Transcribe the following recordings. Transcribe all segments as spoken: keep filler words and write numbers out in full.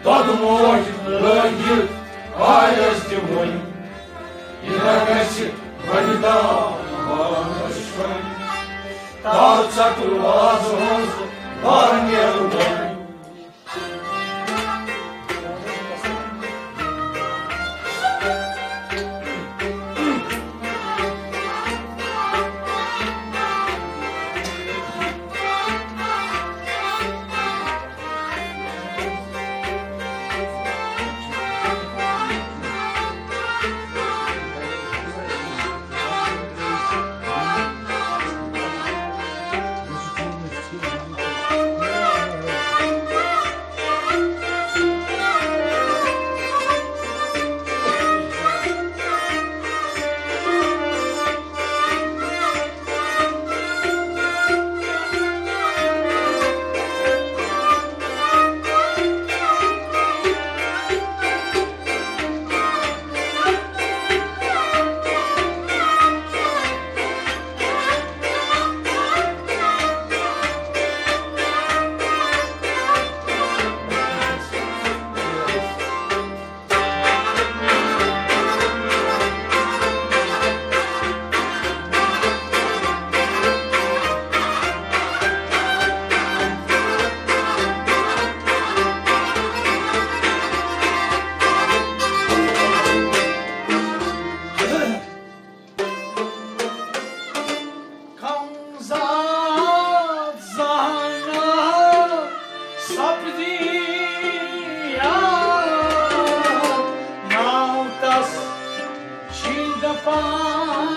دۄدٕ موج لٲگِتھ آیس دِوٕنۍ۔ یہِ نہ گژھِ وۄنۍ دامادس چھۄنۍ۔ تاو ژٹُن وازٕ ہٕنٛز بار نیرُن۔ کمزاد زانان سپدی یار، ناو تس چھی دپان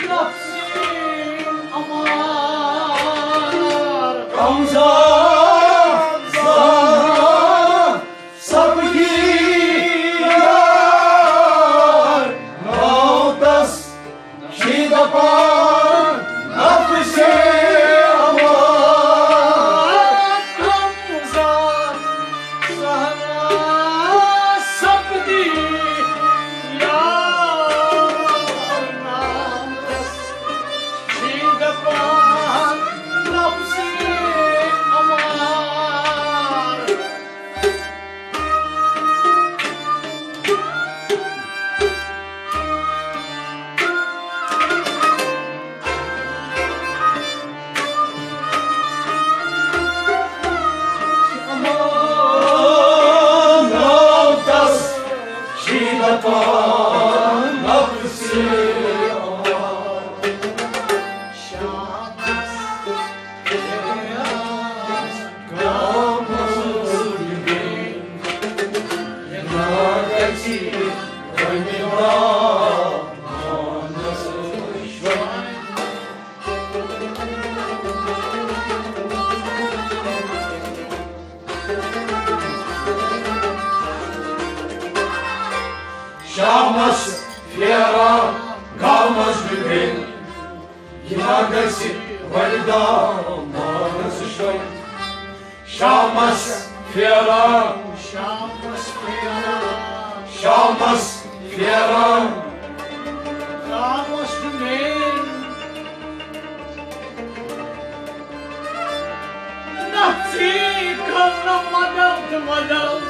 نفسی امار۔ کمزاد زانان سپدی یار، ناو تس چھی دپان نفسے امار۔ کمزاد زانان سپدی یار، ناو تس چھی دپان نفسے امار۔ شامس پھیران گامس ڈُبِنۍ، یہِ ما گژھِ وۄنۍ دامادس شۄنۍ۔ شامس پھیران، شامس پھیران، شامس پھیران۔ گامس ڈُبِنۍ، نفسی کرنم مدد مدد۔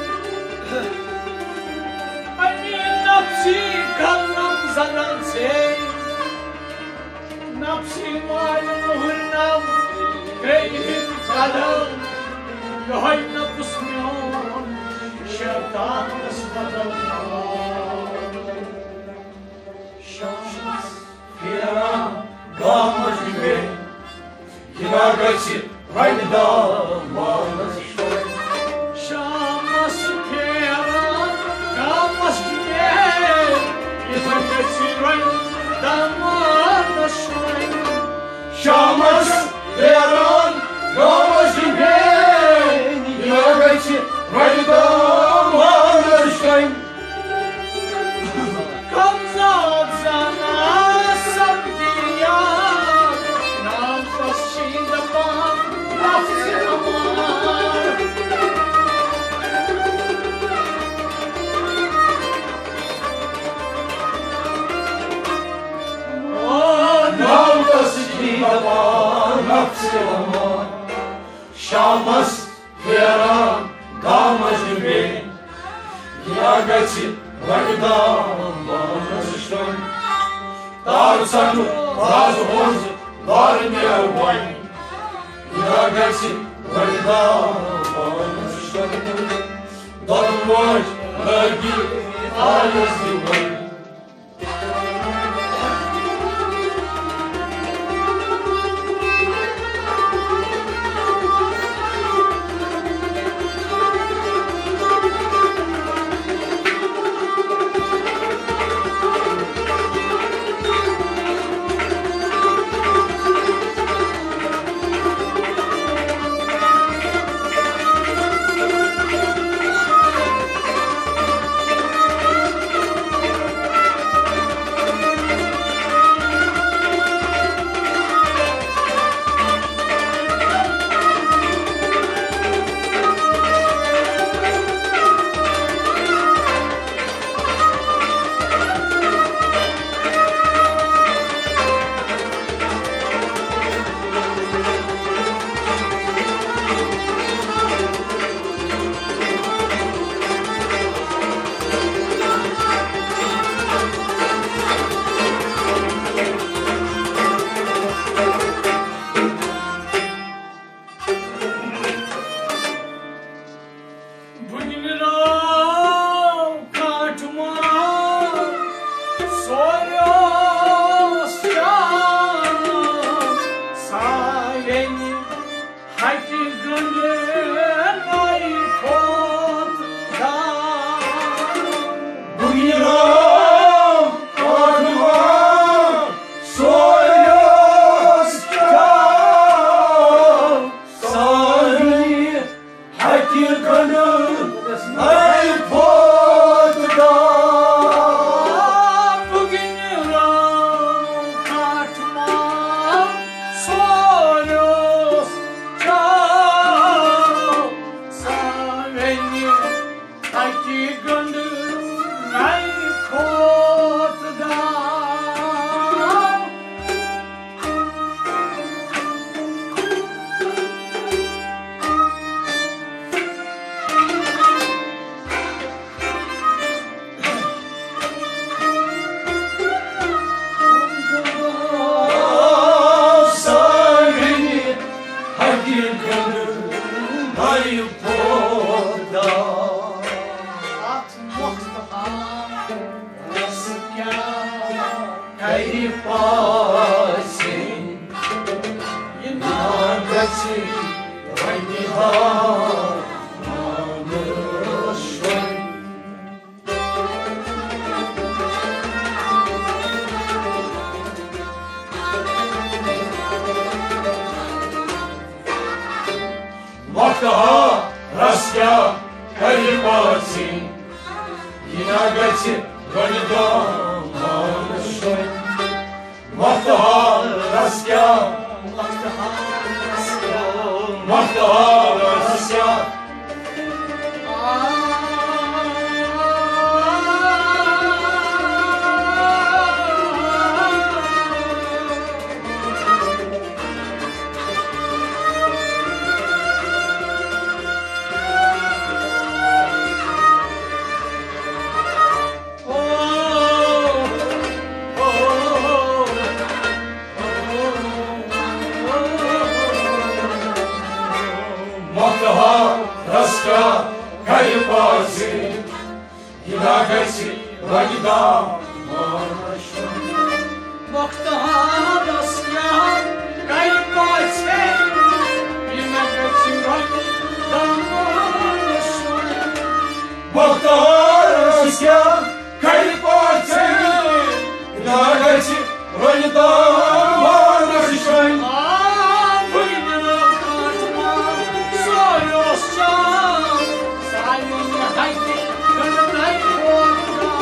امی نفسی کرنم زنن سے۔ نفسی مال مہرنم گئی ہند قدم۔ یہوے نفس میون شیطانس بدل۔ شامس پھیران گامس ڈُبِنۍ، یہِ ما گژھِ وۄنۍ دامادس شۄنۍ۔ شامس پھیران گامس ڈُبِنۍ، یہِ ما گژھِ وۄنۍ دامادس شۄنۍ۔ شامس پھیران گامس ڈُبِنۍ، یہِ ما گژھِ وۄنۍ دامادس شۄنۍ۔ کمزاد زانان سپدی یار، ناو تس چھی دپان نفس امار۔ ناو تس چھی دپان نفس امار۔ شامس پھیران گامس ڈُبِنۍ، یا گژھِ وۄنۍ دامانس شۄنٛگ۔ تار ژٹُن، وازٕ ووز وارٕ نیر وۄنۍ۔ یا گژھِ وۄنۍ دامانس شۄنٛگ۔ دۄدٕ موج لٲگِو آیس دِوان۔ بُگنہِ راو کاٹھمان سورُے اوس چاو سارنٕے۔ ہتہِ گنڈ نائی کھوت داو۔ بُگنہِ راو کاٹھمان سورُے اوس چاو سارنٕے۔ ہتہِ گنڈ نائی کھوت داو۔ بُگنہِ راو کاٹھمان سورُے اوس چاو سارنٕے۔ ہتہِ گنڈ نائی کھوت داو۔ سارنٕے ہتہِ گنڈ نائی کھوت داو۔ اتھ مۄختہٕ آبس کیٛاہ کرِ پاسٕے؟ یہِ نا گژھِ وۄنۍ دامانس شۄنٛگ۔ وقتہٕ ہا رس کیٛاہ کرِ پاسٕے؟ یہِ نا گژھِ وۄنۍ دامانس شۄنٛگ۔ وقتہٕ ہا رس کیٛاہ، وقتہٕ ہا رس کیٛاہ۔ وقتہٕ ہا رس کیٛاہ کرِ پاسٕے؟ یہِ نا گژھِ وۄنۍ دامانس شۄنٛگ۔ وقتہٕ ہا رس کیٛاہ کرِ پاسٕے؟ یہِ نا گژھِ وۄنۍ دامانس شۄنٛگ۔ وقتہٕ ہا رس کیٛاہ کرِ پاسٕے؟ یہِ نا گژھِ وۄنۍ دامانس شۄنٛگ۔ آ، بُگنہِ راو کاٹھمان سورُے اوس چاو سارنٕے۔ ہتہِ گنڈ نائی کھوت داو۔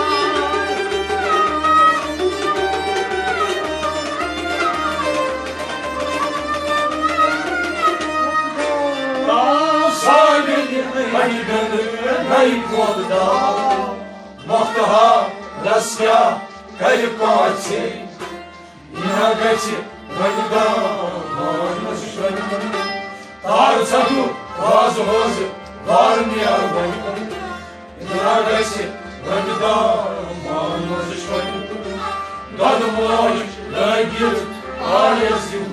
داو سارنٕے، ہتہِ گنڈ نائی کھوت داو۔ وقتہٕ ہا رس کیٛاہ کرِ پاسٕے؟ یہِ نا گژھِ وۄنۍ دامانس شۄنٛگ۔ تار ژٹُن، وازٕ ووز وارٕ نیر وۄنۍ۔ یہِ نا گژھِ رنٛگہٕ دامانس چھۄنۍ، دۄدٕ موج لٲگِتھ آیس یِم۔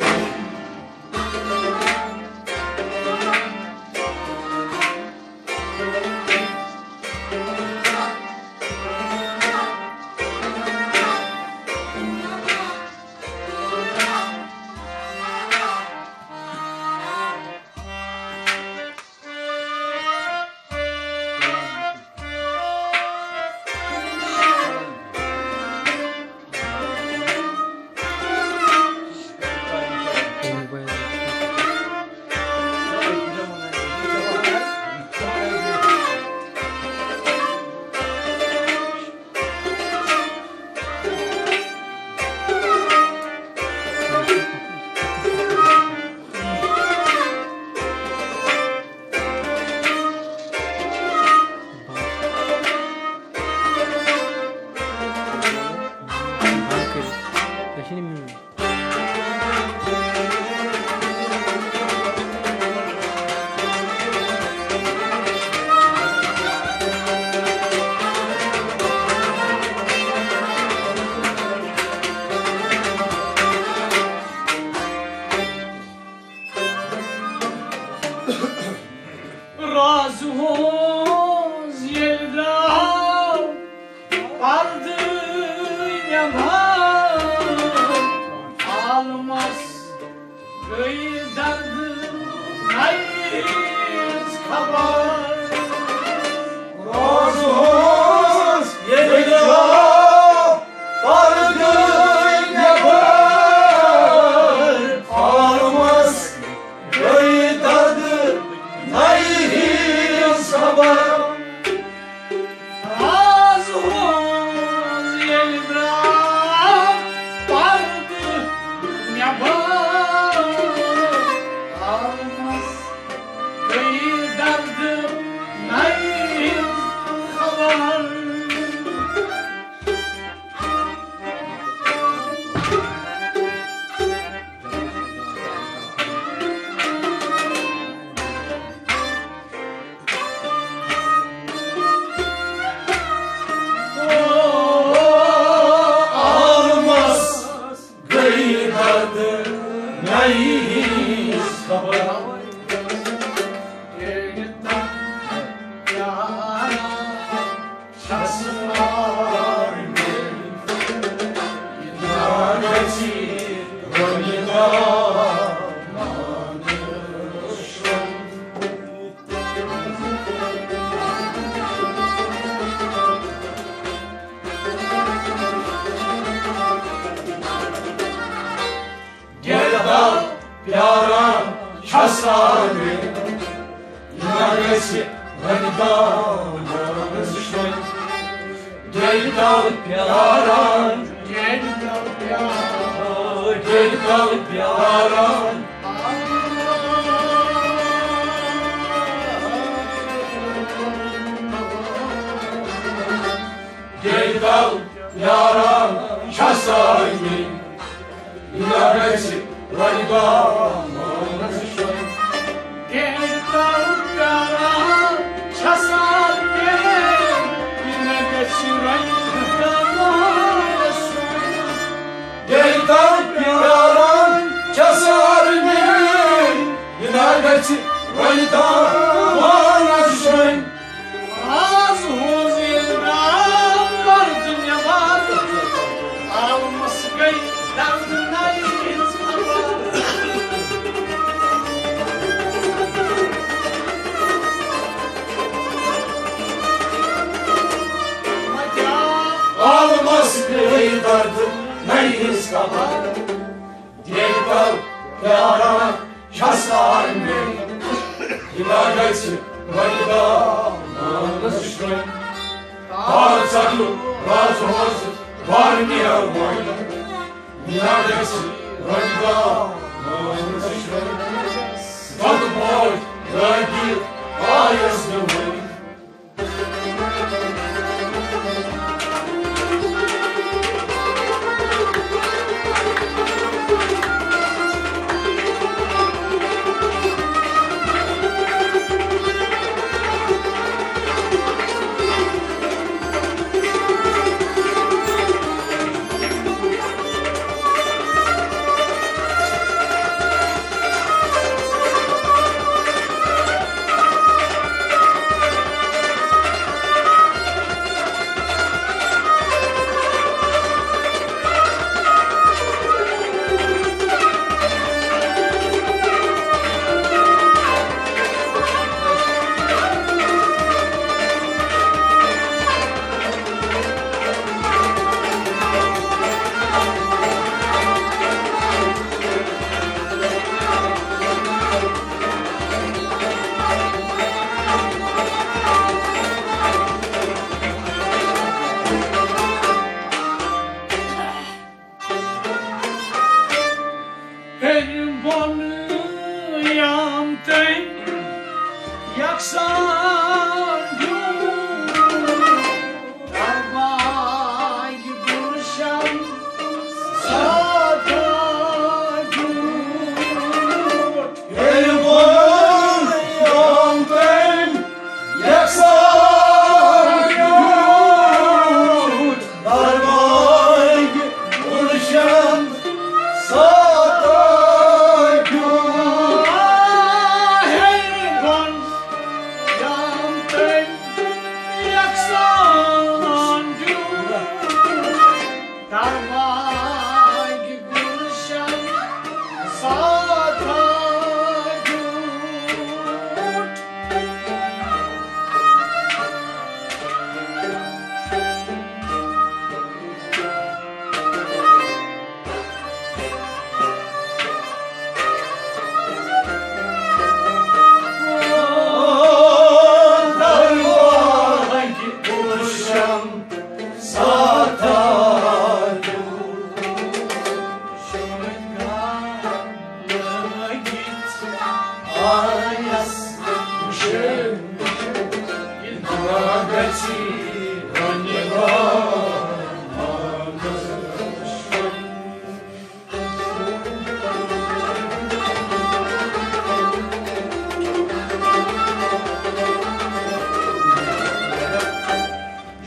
رازٕ ہٕنٛز ییٚلہِ درٛاو پردٕ نٮ۪بر، عالمس گٔے دردٕ نَیہِ ہٕنٛز خبر۔ رازٕ ہٕنٛز ییٚلہِ درٛاو پردٕ نٮ۪بر، عالمس گٔے دردٕ نَیہِ ہٕنٛز خبر۔ رازٕ ہٕنٛز ییٚلہِ درٛاو پردٕ نٮ۪بر، عالمس گٔے دردٕ نَیہِ ہٕنٛز خبر۔ عالمس گٔے دردٕ نَیہِ ہٕنٛز خبر۔ دِل دل پیاران چھا سارنٕے، یہِ ما گژھِ وۄنۍ دامانس شۄنٛگۍ۔ دِل دل پیاران، دِل دل پیاران، دِل دل پیاران۔ دِل دل پیاران چھا سارنٕے، یہِ ما گژھِ وۄنۍ دامانس شۄنٛگۍ۔ دِل دل پیاران چھا سارنٕے، یہِ ما گژھِ وۄنۍ دامانس شۄنٛگۍ۔ دِل دل پیاران چھا سارنٕے، یہِ ما گژھِ وۄنۍ دامانس شۄنٛگۍ۔ راز ہٕنٛز ییٚلہِ راو پردٕ نٮ۪بر، عالمس گٔے دردٕ نَیہِ ہٕنٛز خبر۔ عالمس گٔے دردٕ نَیہِ ہٕنٛز خبر۔ دِل دل پیاران چھا سارنٕے، یہِ ما گژھِ وۄنۍ دامانس شۄنٛگۍ۔ تار ژٹُن راز ہٕنٛز وارنہِ وۄنۍ، یہِ ما گژھِ وۄنۍ دامانس شۄنٛگۍ۔ دۄدٕ پٲٹھۍ لٲگِتھ آیس نہٕ وۄنۍ۔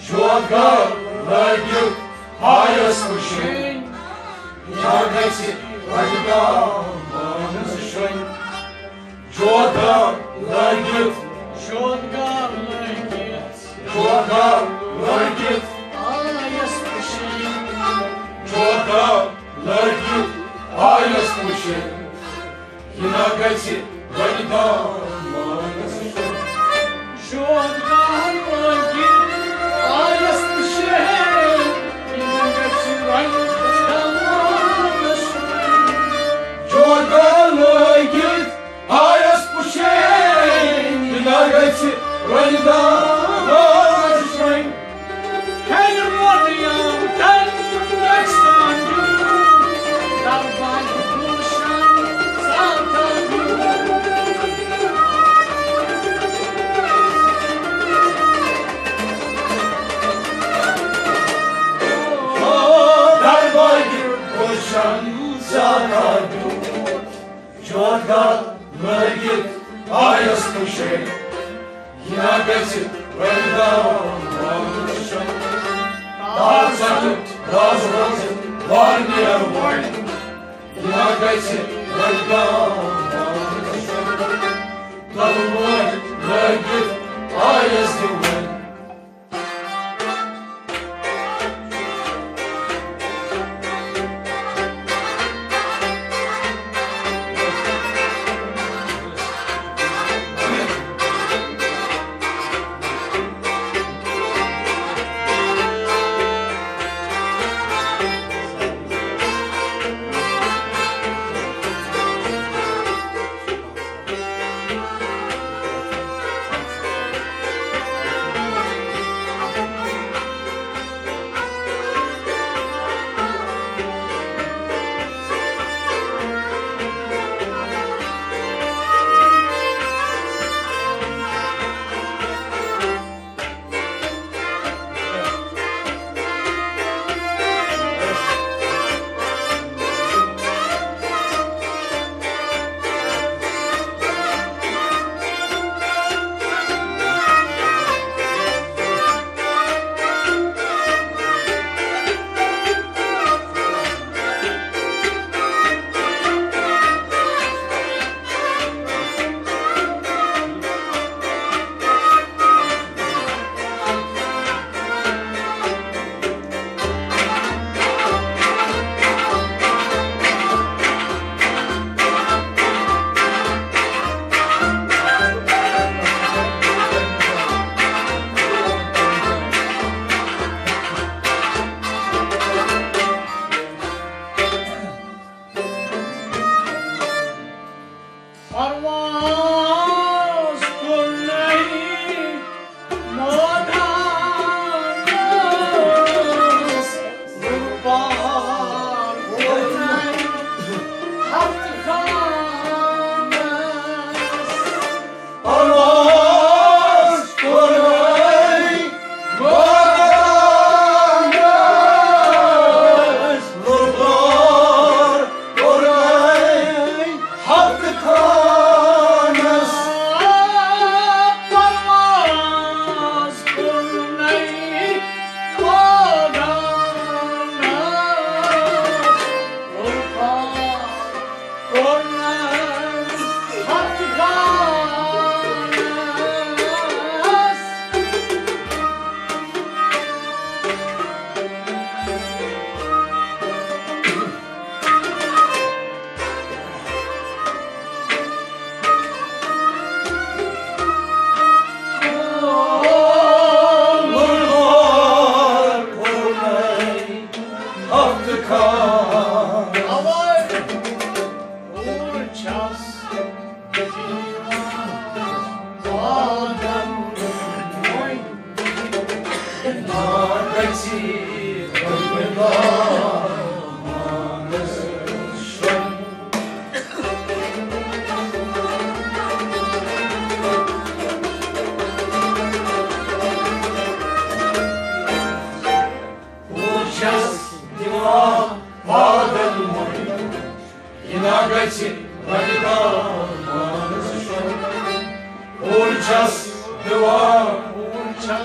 جوگا لٲگِتھ آیس وٕچھِنۍ، یا گژھِ وۄنۍ دامانس شۄنۍ۔ جوگا لٲگِتھ، جوگا لٲگِتھ، جوگا لٲگِتھ آیس وٕچھِنۍ، جوگا لٲگِتھ آیس وٕچھِنۍ۔ یہِ نا گژھِ وۄنۍ دامانس شۄنۍ۔ شوق دار وٲنٛگِتھ آیس وٕچھِنۍ، یہِ نا گژھِ وۄنۍ دامانس شۄنۍ۔ جوگا لٲگِتھ آیس وٕچھِنۍ، یہِ نا گژھِ وۄنۍ دامانس شۄنۍ۔ کھیٚیہِ روٹیاں تن یکسان دیُن، دربار گلشن سادہ دیُن۔ دربار گلشن سادہ دیُن۔ جوگا لٲگِتھ آیس وٕچھِنۍ، یہِ نا گژھِ وۄنۍ دامانس شۄنۍ۔ تاج ژٹِتھ راز روزِتھ وارنیر وۄنۍ، یہِ نا گژھِ وۄنۍ دامانس شۄنۍ۔ تلوار لٲگِتھ آیس دِوٕنۍ۔ پرواز کوٚرنَے مٲدانَس، غُبار کوٚرنَے ہفتہٕ خانَس۔ پرواز کوٚرنَے مٲدانَس، غُبار کوٚرنَے ہفتہٕ خانَس۔ پرواز کوٚرنَے مٲدانَس، غُبار کوٚرنَس ہفتہٕ خانَس۔ ہفتہٕ خان۔ اوے، اوٗرۍ چھَس دِوان بادَم وۄنۍ۔ نا گژھی وۄنۍ دامانَس شۄنۍ۔ بہٕ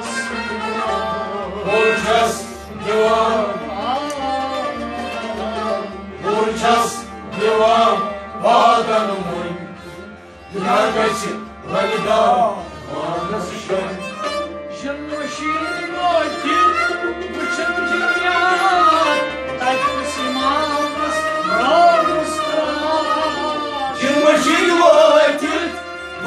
چھَس دِوان، بہٕ چھَس دِوان وعدَن وۄنۍ، یہِ نہ گژھِ وۄنۍ دامانَس شۄنٛگۍ۔ جنمشیٖن وٲتِتھ وٕچھن جنیان، تَتہِ کِس اِمامَس رٲو مسکرات۔ جنمشیٖن وٲتِتھ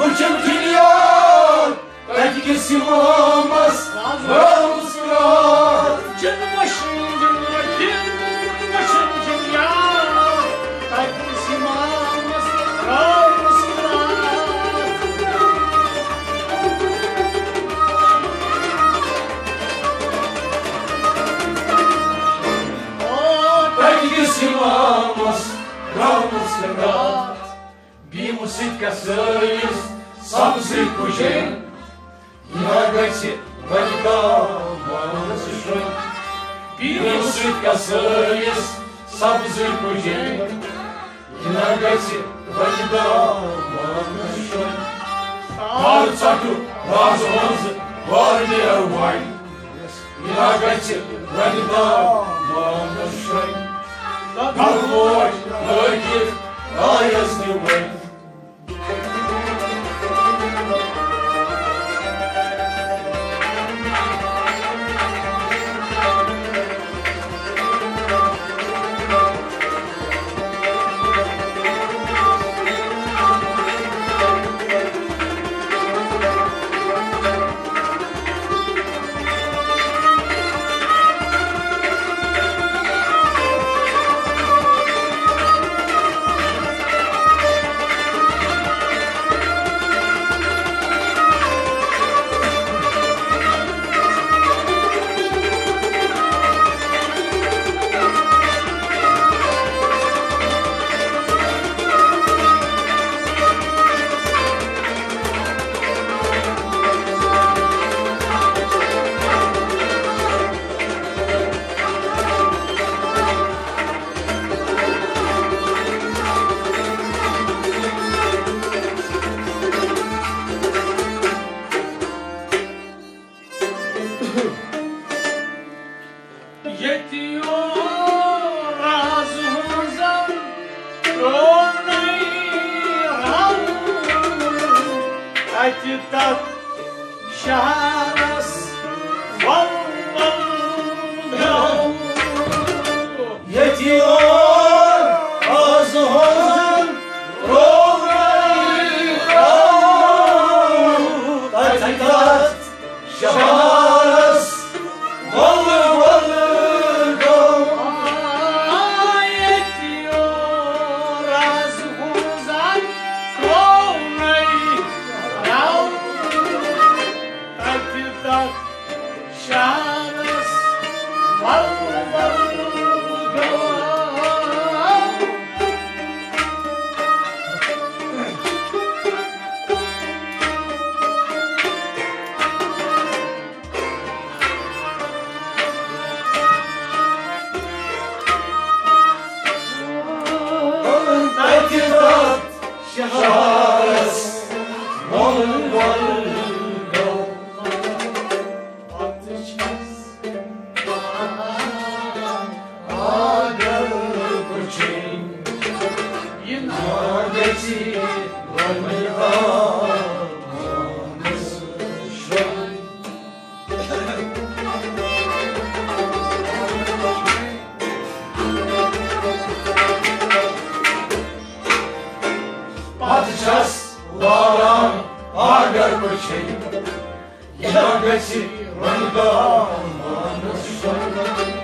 وٕچھن جنیان، تَتہِ کِس اِمامَس رٲو مسکرات۔ جنمشیٖن وٲتِتھ وٕچھن جنیان، تَتہِ کِس اِمامَس رٲو مسکرات۔ تَتہِ کِس اِمامَس رٲو مسکرات۔ بیمہٕ سۭتۍ کسٲیِس سبزٕے کُجے، یہِ نہ گژھِ وۄنۍ دامانَس شۄنٛگۍ۔ بیمہٕ سۭتۍ کسٲیِس سبزٕے کُجے، یہِ نہ گژھِ وۄنۍ دامانَس شۄنٛگۍ۔ کر ژٹُکھ رازٕ ہٕنٛز وٲر مےٚ وۄنۍ۔ یہِ نہ گژھِ وۄنۍ دامانَس شۄنٛگۍ۔ گرٕ ووٹ لٲگِتھ آیس تہِ وۄنۍ۔ ییٚتہِ یور رازٕ ہٕنٛزن رونے راوُن، اَتہِ تَتھ شہرس ول ول گوٚو۔ ییٚتہِ یور رازٕ ہٕنٛزن رونے راوُن، اَتہِ تَتھ شہرس ول ول گوٚو۔ آ، ییٚتہِ یور رازٕ ہٕنٛزن رونے راوُن، اَتہِ تَتھ شہرس ول ول گوٚو۔ تَتہِ تَتھ شہرس ول ول گوٚو۔ پتہٕ چھَس آگر وٕچھِنۍ، یہِ نہ گژھِ وۄنۍ آمُت شۄنٛگۍ۔ پتہٕ چھَس لاران آگر وٕچھِنۍ، یہِ نہ گژھِ وۄنۍ دامانَس شۄنٛگۍ۔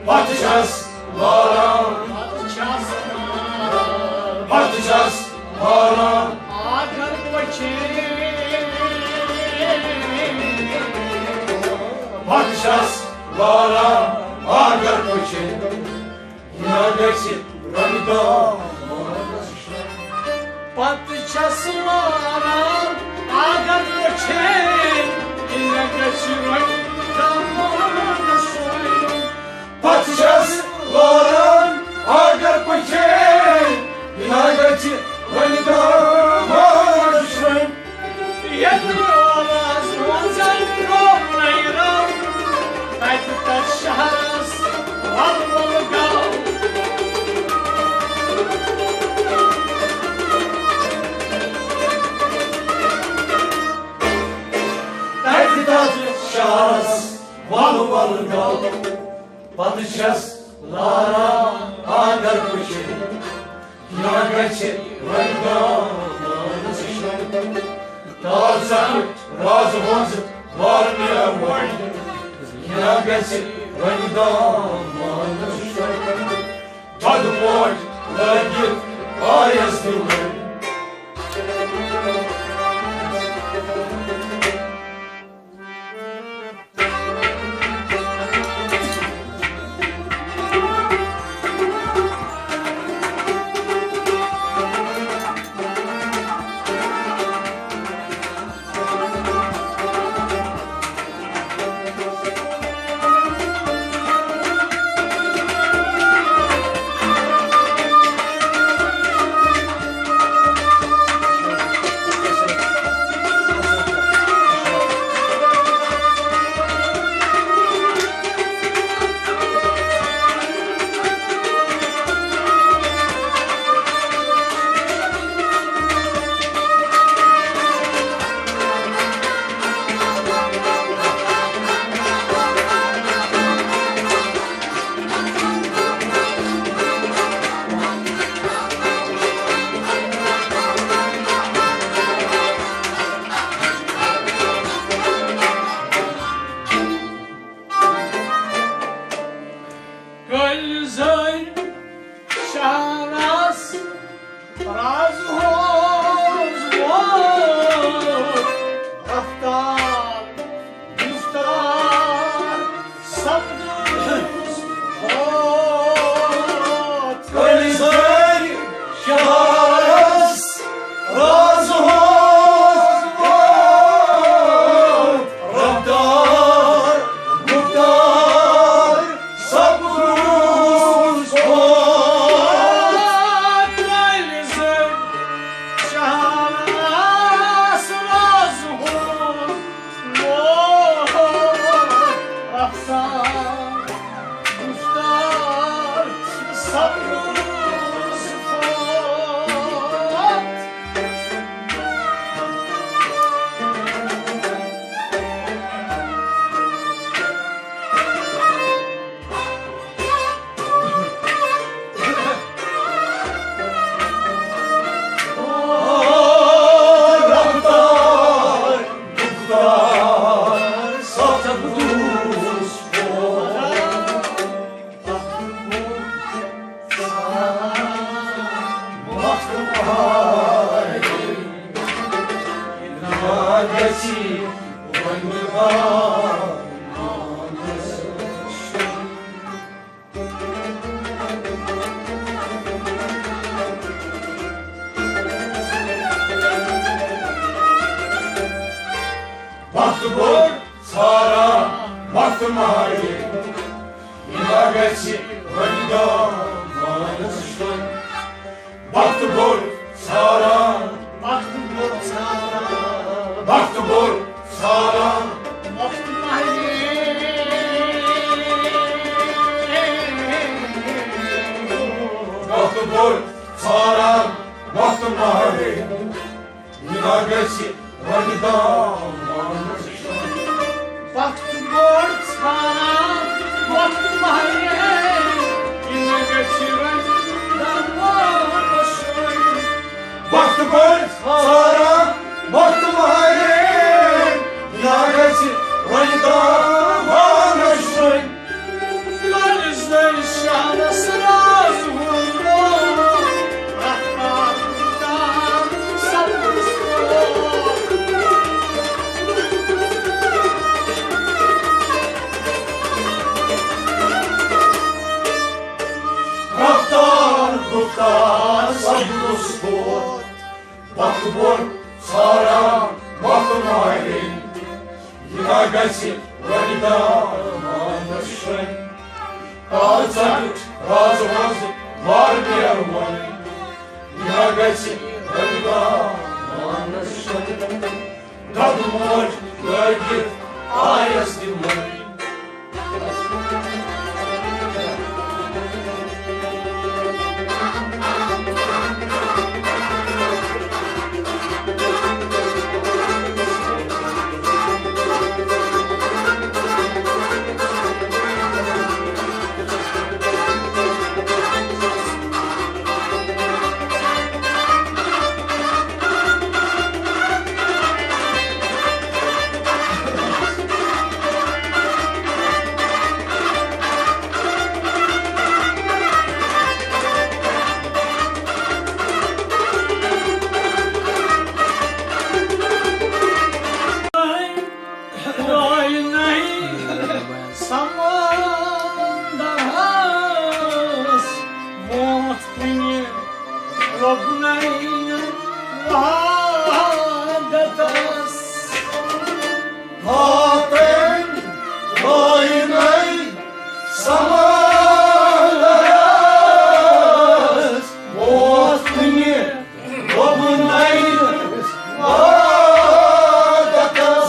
پتہٕ چھَس لاران، پتہٕ چھَس لاران، پتہٕ چھَس لاران آگر وٕچھِنۍ۔ پتہٕ چھَس لاران آگر وٕچھِنۍ۔ یہِ نہ گژھِ وۄنۍ دامانَس شۄنٛگۍ۔ پتہٕ چھَس لاران آگر وٕچھِنۍ، یہِ نہ گژھِ وۄنۍ دامانَس شۄنٛگۍ۔ پتہٕ چھَس لاران آگر وٕچھِنۍ، یہِ نہ گژھِ وۄنۍ دامانَس شۄنٛگۍ۔ ییٚتہِ یور رازٕ ہٕنٛزن رونے ول ول گل، پتہٕ چھس لاران آنگن وٕچھِتھ، یا گژھِ وۄنۍ دامانس شۄنٛگ۔ تاژن راز منٛز وارنہِ وۄنۍ، یا گژھِ وۄنۍ دامانس شۄنٛگ۔ دۄدٕ موج لٲگِتھ آیس دِلہٕ۔ کٔلۍ زٔنۍ شہرس راز ہوز ووت، رفتار گُفتار سپدُس ووت۔ کٔلۍ زٔنۍ شہرس راز ہوز ووت، رفتار گُفتار سپدُس ووت۔ کٔلۍ زٔنۍ شہرس راز ہوز ووت، رفتار گُفتار سپدُس ووت۔ وقت بوٚڑ ژھاران وقت مارِ، یہِ ما گژھِ وۄنۍ دامانس شۄنٛگ۔ وقت بوٚڑ ژھاران، وقت بوٚڑ ژھاران، وقت بوٚڑ ژھاران، وقت مارِ۔ وقت بوٚڑ ژھاران وقت مارِ، یہِ ما گژھِ وۄنۍ دامانس شۄنٛگ۔ وقت بوٚڑ ژھاران وقت مارِ، یہِ ما گژھِ وۄنۍ دامانس شۄنٛگ۔ وقت بوٚڑ ژھاران وقت مارِ، یہِ ما گژھِ وۄنۍ دامانس شۄنٛگ۔ کٔلۍ زٔنۍ شہرس راز ووٚنمُت، رفتار گُفتار سپدُس ووت۔ رفتار گُفتار سپدُس ووت۔ وقت بوٚڑ ژھاران وقت مارِ، یہِ ما گژھِ وۄنۍ دامانس شۄنٛگ۔ تاژن راز منٛز وار نیرٕ وۄنۍ، یہِ ما گژھِ وۄنۍ دامانس شۄنٛگ۔ دۄدٕ موج لٲگِتھ آیس تہِ وۄنۍ۔ سمندرس ووت کُنہِ لوٚبنَے نہٕ وحدتس۔ واتن لٲینَے سمندرس ووت کُنہِ لوٚبنَے نہٕ وحدتس۔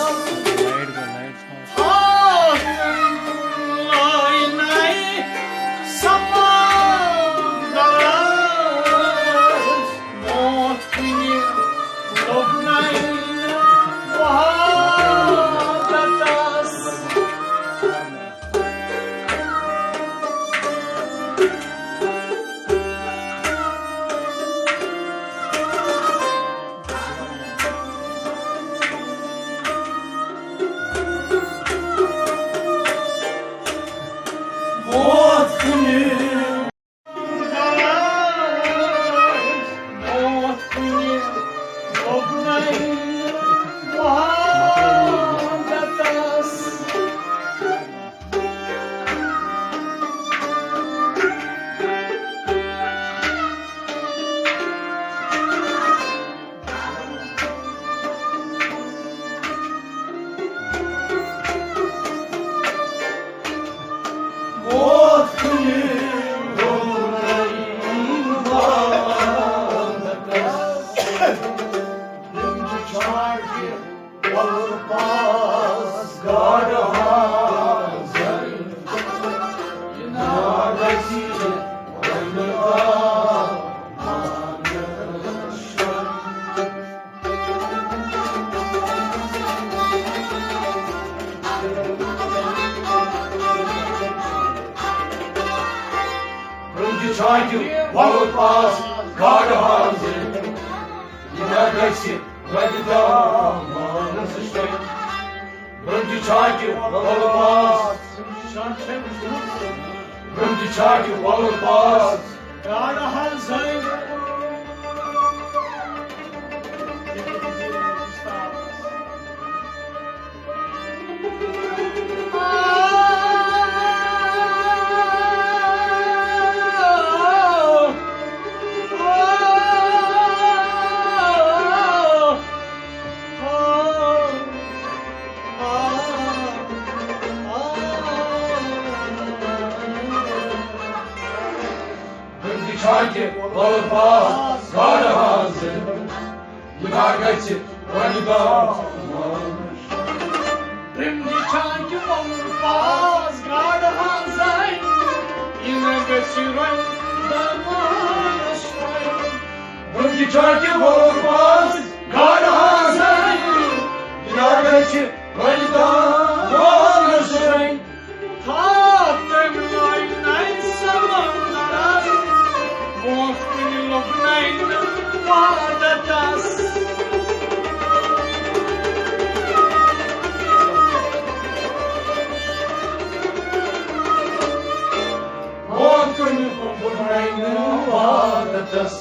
برٛونٛہہ چھاکہِ وۄلُر پاس گاڈٕ حاضر۔ یہِ نہ گژھِ رۄپیہِ دہ مانس شۄنٛگۍ۔ برٛونٛہہ چھاکہِ وۄلُر پاس۔ برٛونٛہہ چھاکہِ وۄلُر پاس۔ گاڈٕ حاضر۔ برٛونٛہہ چھاکہِ وۄلُر پاس گاڈٕ حاضر۔ یہِ نہ گژھِ رۄپیہِ دہ مانس۔ برٛونٛہہ چھاکہِ وۄلُر پاس گاڈٕ حاضر۔ یہِ نہ گژھِ رۄپیہِ دہ مانس۔ برٛونٛہہ چھاکہِ وۄلُر پاس گاڈٕ حاضر۔ یہِ نہ گژھِ رۄپیہِ دہ مانس۔ تھاو تٔمۍ لٲنۍ نَے سمندرس، برٛونٛہہ کُنہِ لوٚبنَے نہٕ وحدتس۔ برٛونٛہہ کُنہِ لوٚبنَے نہٕ وحدتس۔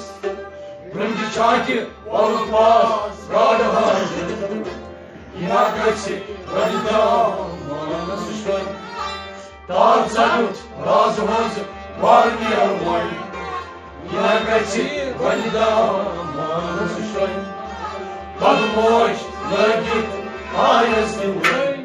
برٛونٛہہ چھاکہِ وۄلُر پاس گاڈٕ حاضر۔ یہِ نہ گژھِ رۄپیہِ دہ مانس شۄنٛگۍ۔ تار ژَٹُن راز ہٕنٛز وارنیر وۄنۍ۔ یہِ نہ گژھِ رۄپیہِ دہ مانس شۄنٛگۍ۔ قدموش لٲگِتھ آیس تہِ وۄنۍ۔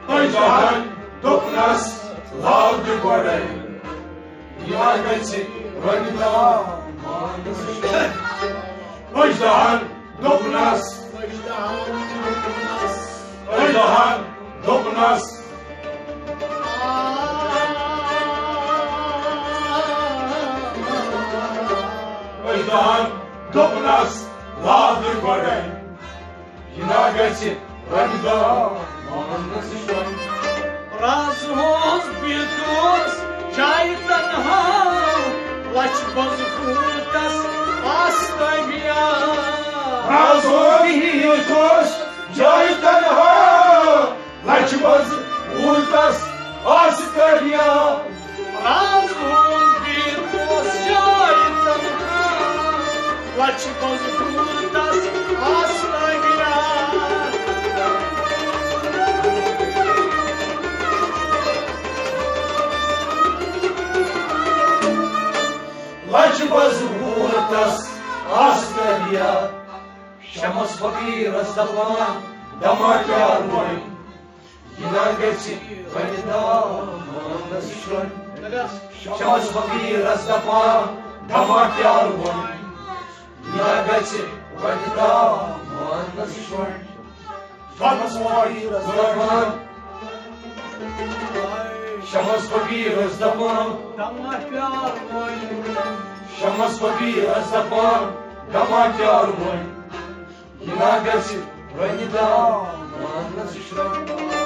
أجدہن دوٚپنس، لاو دِ گۄڈَے، یا گژھِ رنگدار۔ أجدہن دوٚپنس، أجدہن دوٚپنس، أجدہن دوٚپنس، لاو دِ گۄڈَے، یہِ نا گژھِ رنگدار ماننس شۄنٛگ۔ راز اوس بیتوس جایہِ تنہا، لچھ بز پھوٗلتس آس تٲبیا۔ راز اوس بیتوس جایہِ تنہا، لچھ بز پھوٗلتس آس تٲبیا۔ راز اوس بیتوس جایہِ تنہا، لچھ بز پھوٗلتس آس تٲبیا۔ لچھ بز پھوٗلتس آس تٲبیا۔ شمس فقیرس دپان، دما پیار وۄنۍ، یہِ نا گژھِ وۄنۍ دامانس شۄنٛگ۔ شمس فقیرس دپان، دما پیار وۄنۍ، یہِ نا گژھِ وۄنۍ دامانس شۄنٛگ۔ شمس فقیرس دپان، شمس فقیرس دپان، دما پیار وۄنۍ۔ شمس فقیرس دپان، دما پیار وۄنۍ، یہِ نا گژھِ رنگدار مانس شرنٛگ۔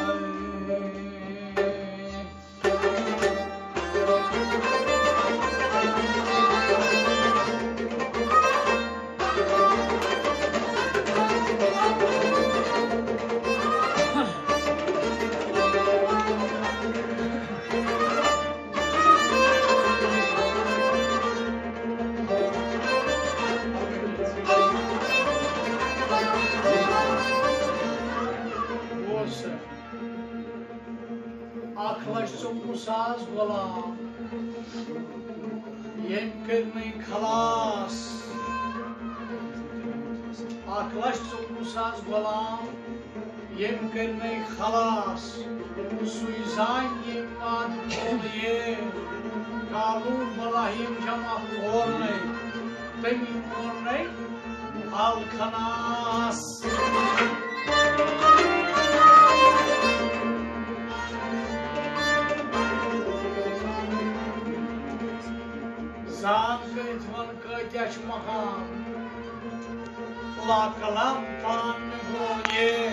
اکھ لچھ ژوٚوُہ ساس غلام، ییٚمۍ کٔرۍ نَے خلاص۔ اکھ لچھ ژوٚوُہ ساس غلام، ییٚمۍ کٔرۍ نَے خلاص۔ سُے زانہِ ییٚمۍ وعدٕ کوٚر یے، کالوٗ بلاہ ییٚمۍ جمع کوٚر نَے، تٔمی مون نَے الخناس۔ زان کٔرِتھ وَن کٲتیٛاہ چھُ مقام، لا کلام پان مےٚ گوٚو یے،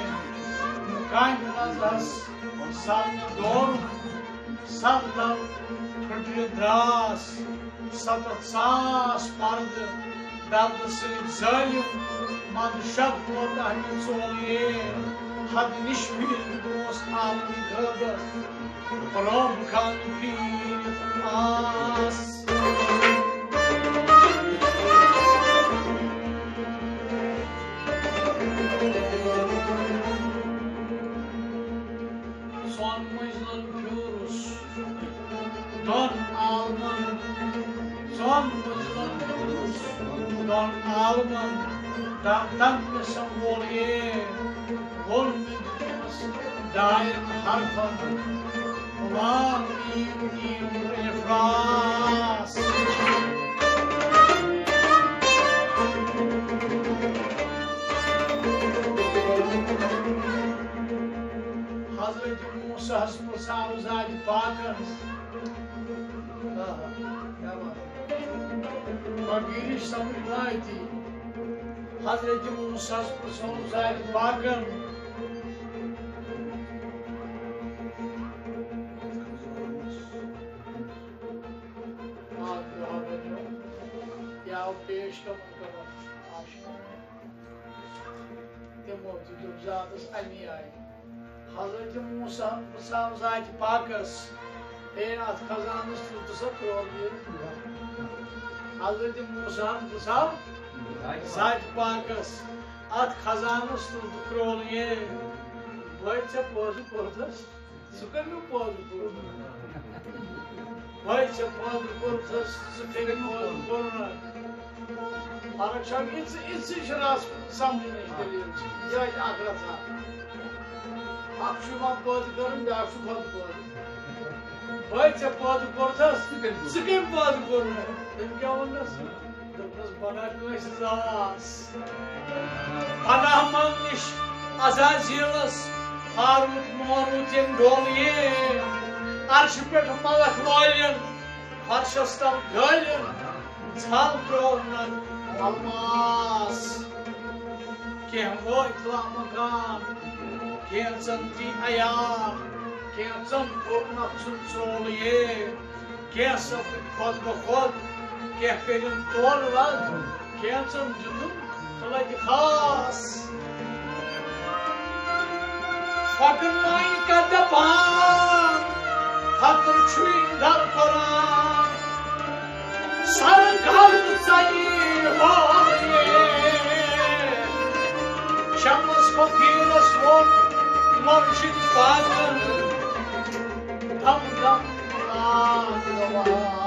کامہِ منٛز ہس سرنہٕ دوٚر، سر تل پھٕٹرِ دراس۔ ستتھ ساس پردٕ دردٕ سۭتۍ زٲلِم، منٛد شب ووت اہمہِ ژوٚل یے۔ حد نِش پھیٖرِتھ اوس عالمِ غٲبت، رۄب کھن پھیٖرِتھ آس۔ ژۄن مٔنزلن پھیوٗرُس دۄن عالمن، ژۄن مٔنزلن پھیوٗرُس دۄن عالمن، دم دم مےٚ سمبول یے، ووٚن مےٚ دِتمَس ڈاین حرفن، لام میم میم الف راس۔ حضرت موسیٰ ہس پرژھاو ذاتِ پاکن۔ آہا، کیا بات ہے۔ فقیرش سمجھ نہ آتی۔ حضرت موسیٰ ہس پرژھاو ذاتِ پاکن۔ آ، کیا بات ہے۔ کیا پیش کم کرو۔ تِمو تہِ دوٚپ ذاتس اَمی آیہِ۔ حضرت موسیٰ ہن پرٛژھاو ذاتِ پاکس، "ہے، اتھ خزانس تُل تہٕ سا ترٛوو یہِ؟" حضرت موسیٰ ہن پرٛژھاو ذاتِ پاکس، "اتھ خزانس تُل تہٕ ترٛوو یہِ؟" بھائی، ژےٚ پٲدٕ کوٚرتھس، ژٕ کٔمۍ پٲدٕ کوٚرُتھ؟ بھائی، ژےٚ پٲدٕ کوٚرتھس، ژٕ کٔمۍ پٲدٕ کوٚرُتھ؟ فرق چھا؟ یہِ ژٕ، یہِ ژٕ چھِ رَس سَمجھنٕچ دٔلیٖل چھِ۔ یہِ آسہِ اَکھ رَژھا۔ اَکھ چھُ یِوان پٲدٕ کَرُن، بیٛاکھ چھُ خۄد پٲدٕ۔ بھائی، ژےٚ پٲدٕ کوٚرتھس، ژٕ کٔمۍ پٲدٕ کوٚرُتھ؟ تٔمۍ کیٛاہ ووٚننَس؟ دوٚپنَس، بہٕ گا کٲنٛسہِ زاس۔ پناہ منٛگنِش عزازیلس، ہاروت ماروت یِن ڈولہٕ یے۔ عرشہِ پٮ۪ٹھ ملک والٮ۪ن، فرشس تل گٲلٮ۪ن، ژھل ترٛوونَن الماس۔ کینٛہہ وٲتۍ لامکان، کینٛژن دی عیار، کینٛژن کوٚر نفسُن ژول یے۔ کینٛژن خۄد بخۄد، کینٛہہ کٔرِن تولہٕ وَد، کینٛژن دیُتُن تہٕ لَگہِ خاص۔ فقر نائی کا دپان، فقر چھُے در قرآن۔ سر گل ژَیہِ ہورے، شمس فقیرس ووٚن مرشد پاکن، دم دم ناد روا۔